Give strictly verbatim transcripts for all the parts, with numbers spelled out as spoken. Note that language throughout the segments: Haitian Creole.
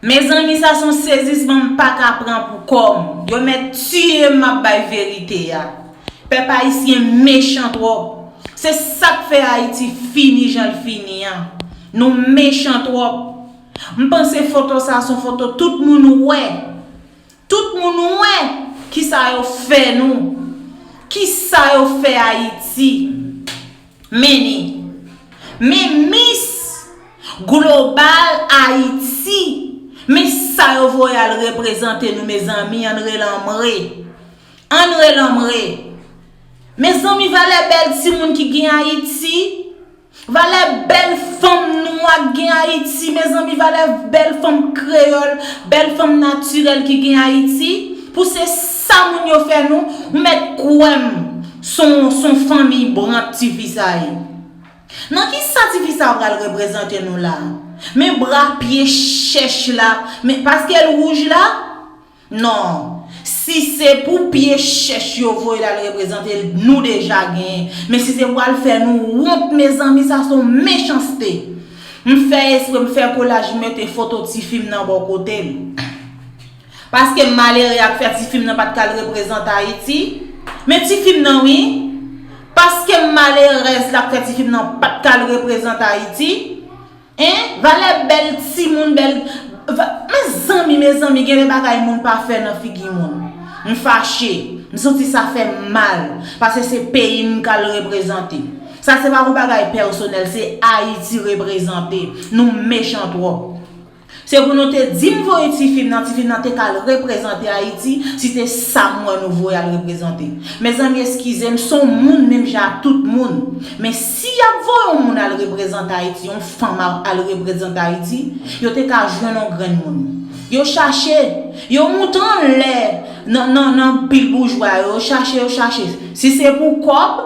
Mezanmi, sa se yon sezisman m pa ka pran pou kò m. Yo mèt tiye m, m ap bay verite a. Pèp ayisyen mechan twòp. Se sa k fè Ayiti fini jan l fini an. Nou mechan twòp. M panse foto sa se yon foto tout moun wè. Tout moun wè kisa yo fè nou. Kisa yo fè Ayiti. Men ni. Men Miss Global Ayiti. Men sa yo voye al reprezante nou, mezanmi, ann rele anmwe. Ann rele anmwe. Mezanmi, valè bèl timoun ki gen Ayiti. Valè bèl fanm nwa k gen Ayiti, mezanmi, valè bèl fanm kreyòl, bèl fanm natirèl ki gen Ayiti. Pou se sa moun yo fè nou, ou mèt kwè m, se yon, se yon fanmiy brant tifi sa ye. Nan kisa tifi sa pral reprezante nou la? Men bra pye chèch la, men paske l wouj la? Non. Si se pou pye chèch yo voye l al reprezante l, nou deja genyen. Men si se pou al fè nou wont, mezanmi, sa se yon mechanste. M fè espre, m fè kolaj, m mete foto tifi m nan bò kote l. Paske m malere ak fè tifi m nan pa t ka al reprezante Ayiti. Men tifi m nan wi. Paske m malerèz la k fè tifi m nan pa t ka al reprezante Ayiti. Hein? Valè bèl timoun, bèl. Va, mezanmi, mezanmi, gen de bagay moun pa fè nan figi moun. M fache. M santi sa fè m mal. Paske se peyi m k al reprezante. Sa se pa yon bagay pèsonèl, se Ayiti reprezante. Nou mechan twòp. Se pou nou te di m voye tifi m nan, tifi m nan te ka al reprezante Ayiti, si se sa m wè nou voye al reprezante. Mezanmi, eskize m, se yon moun menm jan ak tout moun. Men si y ap voye yon moun al reprezante Ayiti, yon fanm al, al reprezante Ayiti, yo te ka jwenn yon grenn moun. Yo chache, yo moute anlè nan, nan, nan pil boujwa yo, yo chache, yo chache. Si se pou kòb,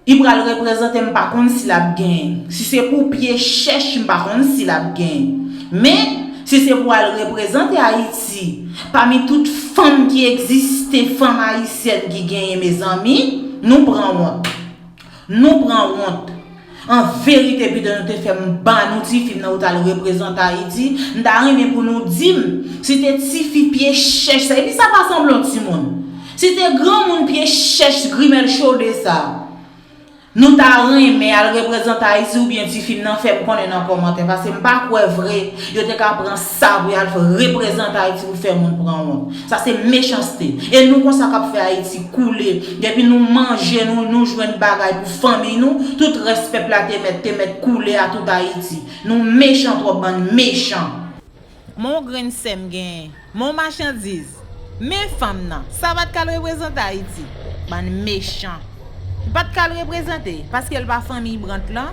li pral reprezante, m pa konn si l ap genyen. Si se pou pye chèch, m pa konn si l ap genyen. Men, si se pou al reprezante Ayiti, pami tout fanm ki egziste, fanm ayisyèn ki genyen, mezanmi, nou pran wont. Nou pran wont. An verite, pito nou te fè m ba nou tifi m nan pou t al reprezante Ayiti. M ta renmen pou nou di m, si te tifi pye chèch sa, epi sa pa sanble yon timoun. Si te granmoun pye chèch grimèl chode sa, nou ta renmen al reprezante Ayiti oubyen tifi m nan fè m konnen nan kòmantè, paske m pa kwè vre yo te ka pran sa pou y al fè reprezante Ayiti pou fè moun pran wont. Sa se mechanste. E nou konsa k ap fè Ayiti koule. Depi nou manje, nou, nou jwenn bagay pou fanmiy nou, tout rès pèp la te mèt, te mèt koule a tout Ayiti. Nou mechan twòp, bann mechan. Men yon grenn sè m genyen. Men yon machandiz. Men fanm nan. Sa pa t ka al reprezante Ayiti. Bann mechan. Li pa t ka al reprezante, paske l pa fanmiy Brant lan.